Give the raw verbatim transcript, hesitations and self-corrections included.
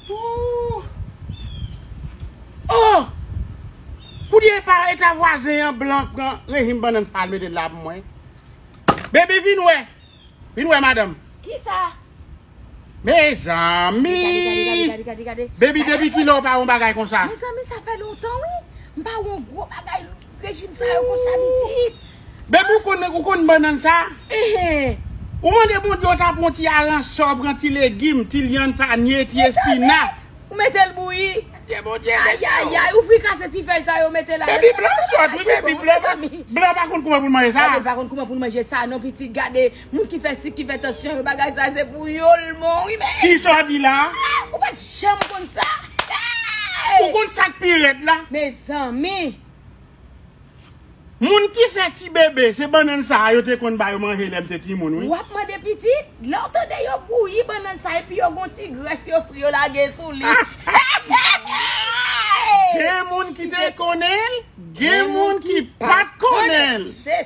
Ooh. Oh! Kounye a e ta vwazen an blan pran rejim bannann sa l mete la pou mwen. Baby, vin wè. Vin wè, madanm. Kisa? Mezanmi! Gade, gade, gade, gade, gade, gade. Baby, depi kilè w pa wè yon bagay konsa? Mezanmi, sa fè lontan, wi. M pa wè yon gwo bagay rejim sa yo konsa, pitit. Baby, ou konn, ou konn bannann sa? Ehe. Ou mande Bondye w ta pran ti aransò, pran ti legim, ti lyann panye, ti espina. Ou mete l bouyi. Bondye, Bondye, Bondye. Ayayay, ou frikase ti fèy sa yo mete la. Baby, blan sòt, wi, baby, blan pa, blan pa konn kouman pou l manje sa. Gade, l pa konn kouman pou l manje sa, non, pitit, gade. Moun ki fè sik, ki fè tansyon, yo bagay sa, se pou yo l bon, wi, men. Kisa w di la? Ou pa t janm konn sa. Ou konn sa k pi rèd la? Mezanmi. Moun ki fè ti bebe, se bannann sa a yo te konn ba yo manje lè m te timoun, wi. W ap mande pitit, lè w tande yo bouyi bannann sa epi yo gon ti grès yo fri yo lage sou li. Gen moun ki te konnen l, gen moun ki pa t konnen l. Se